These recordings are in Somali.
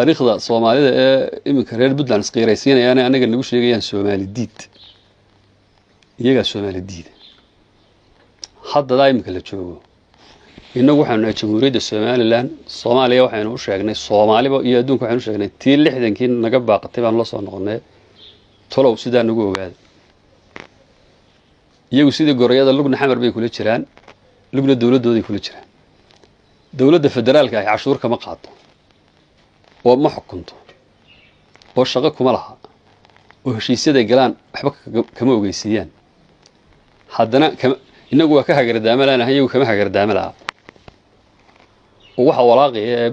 Taariikhda Soomaalida ee iminka reer Puntland isqiiraysiinayaane anaga nagu sheegayaan Soomaali diid, iyagaa Soomaali diida. Haddadaa iminka la joogo, innagu waxaynu nahay Jamhuuriyadda Somaliland. Soomaaliya waxaynu u sheegnay, Soomaaliba iyo adduunka waxaynu u sheegnay, tii 60-kii naga baaqatay baanu la soo noqonnay. Tolow sidaa nagu ogaada. Iyagu sidii gorayada lugna Xamar bay kula jiraan, lugna dowladdooday kula jiraan. Dowladda federaalka ahi cashuur kama qaado oo ma xukunto oo shaqo kuma laha oo heshiisyaday galaan waxba kama ogeysiiyaan. Haddana kama innagu waa ka hagardaama laanahay, iyagu kama hagardaama laha. Oo waxa walaaqaya ee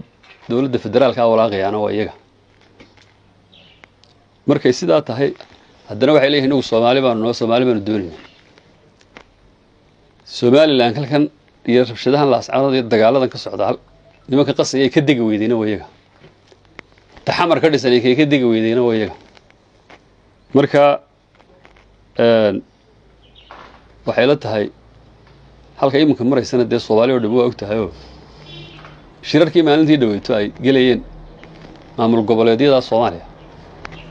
dowladda federaalka walaaqayaana waa iyaga. Markay sidaa tahay, haddana waxay leeyihin inagu Soomaali baanu noo, Soomaali baanu doonayna. Somaliland halkan iyo rabshadahan Laascaanood iyo dagaaladan ka socda, nimanka qasaya ay ka degi weydeyna waa iyaga. Taxamar ka dhisan kay ka degi weydeyna waa iyaga. Marka waxay la tahay halka iminka maraysana dee Soomaali oo dham waa og tahay, oo shirarkii maalintii dhaweyto ay gelayeen maamul goboleedyada Soomaaliya,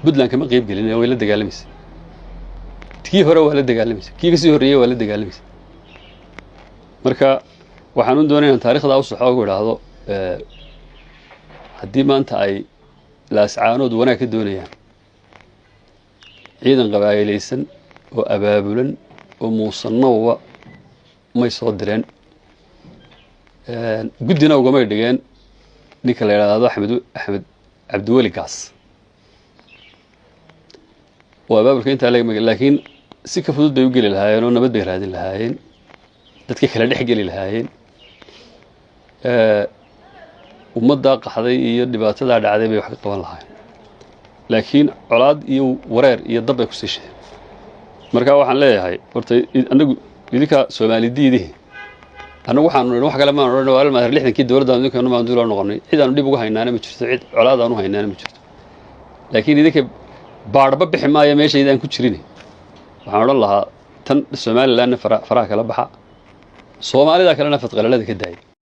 Puntland kama qeyb gelin. Way la dagaalamaysa. Kii hore waa la dagaalamaysa, kii kasii horreeyey waa la dagaalamaysa. Marka waxaan u doonaya in taarikhdaa u saxo ku idhaahdo, haddii maanta ay Laascaanood wanaag ka doonayaan, ciidan qabaa'ilaysan oo abaabulan oo muusanowba may soo direen, guddina ugamay dhigeen ninka la yidhaahdo Axmed Cabdiweli Gaas oo abaabulka intaa leg. Laakiin si ka fudud bay u geli lahaayeen oo nabad bay raadin lahaayeen, dadka kala dhex geli lahaayeen. Ummaddaa qaxday iyo dhibaatadaa dhacday bay wax ka qaban lahaayeen, laakiin colaad iyo wareer iyo dab bay kusii shideen. Marka waxaan leeyahay, horta anagu idinka Soomaali diidihi, annagu waxaanu nidhi, wax kale maan odhan, waa almaadar 60-kii dowladdaanu idinkeenu maan duula noqonnay. Cid aanu dhib uga haynaana ma jirto, cid colaad aanu haynaana ma jirto, laakiin idinka baadhba bixi maayo meeshaydaan ku jirin. Waxaan odhan lahaa, tan Somalilandna faraha kala baxa, Soomaalida kalena fadqalalada ka daaya.